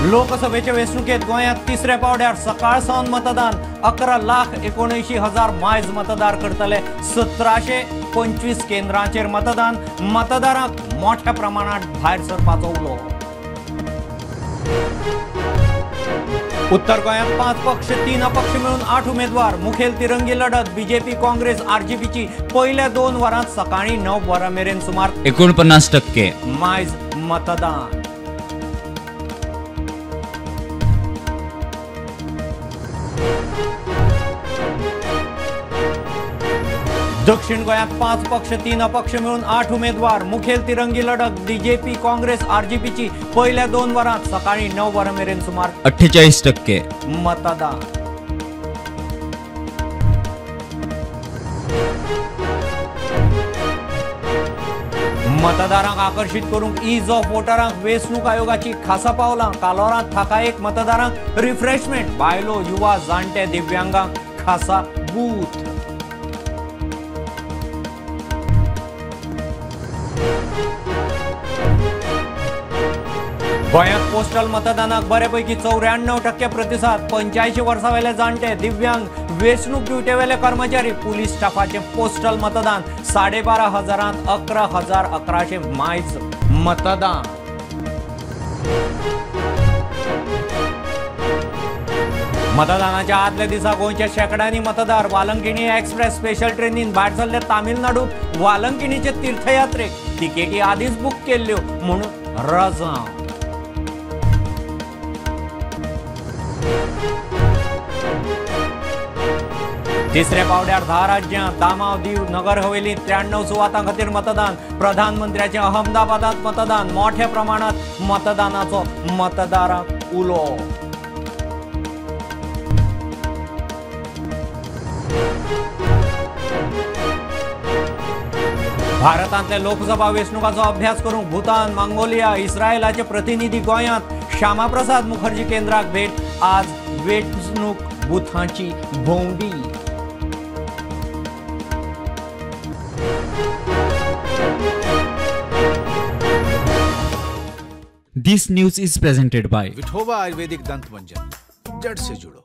लोकसभेचे वेंचणुकेत गोंयांत तिसऱ्या पावड्यार सकाळ सावन मतदान 11,79,000 मायज मतदार करतले 1725 केंद्रांचेर मतदान मतदारांक मोठ्या प्रमाणात भायर सरपाचो उलो। उत्तर गोंयांत 5 पक्ष 3 अपक्ष मेळून 8 उमेदवार मुखेल तिरंगी लढत बीजेपी काँग्रेस आरजीपीची पहिल्या 2 वरांत सकाळी 9 वरां मेरेन सुमार 49% मायज मतदान। दक्षिण गोंयांत 5 पक्ष 3 अपक्ष मेळून 8 उमेदवार मुखेल तिरंगी लढत बीजेपी काँग्रेस आरजीपीची पहिल्या 2 वरांत सकाळी 9 वरां मेरेन सुमार 48% मतदान। मतदारांक आकर्शीत करूंक ईज ऑफ वोटरांक वेंचणूक आयोगाची खासा पावलां कालोरांत थाकायेक मतदारांक रिफ्रेशमेंट बायलो युवा जाणटे दिव्यांगांक खासा बूथ। गोंयांत पोस्टल मतदानाक बरेपैकी 94% प्रतिसाद 85 वर्सां वेले जाणटे दिव्यांग वेंचणूक ड्युटेवेले कर्मचारी पुलीस स्टाफाचें पोस्टल मतदान 12,500 11,1100 मायज मतदान। मतदानाच्या आदल्या दिसा गोंयच्या शेंकड्यांनी मतदार वालंकिणी एक्सप्रेस स्पेशल ट्रेनीन भायर सरले तामिळनाडूत वालंकिणीचे तीर्थयात्रेक तिकेटी आदीच बूक केल्ल्यो म्हणून रजांव। तिसऱ्या पावड्यार 10 राज्यां दामाव दीव नगर हवेली 93 सुवातां खातीर मतदान प्रधानमंत्र्याचें अहमदाबादांत मतदान मोठ्या प्रमाणात मतदानाचो मतदारांक उलो। भारतांतल्या लोकसभा वेंचणुकांचो अभ्यास करूंक भूतान मंगोलिया इस्रायलाचे प्रतिनिधी गोंयांत श्यामाप्रसाद मुखर्जी केंद्राक भेट आज वेंचणूक बुथांची भोंवडी। This news is presented by Vithoba Ayurvedic दंत मंजन, जड़ से जुड़ो।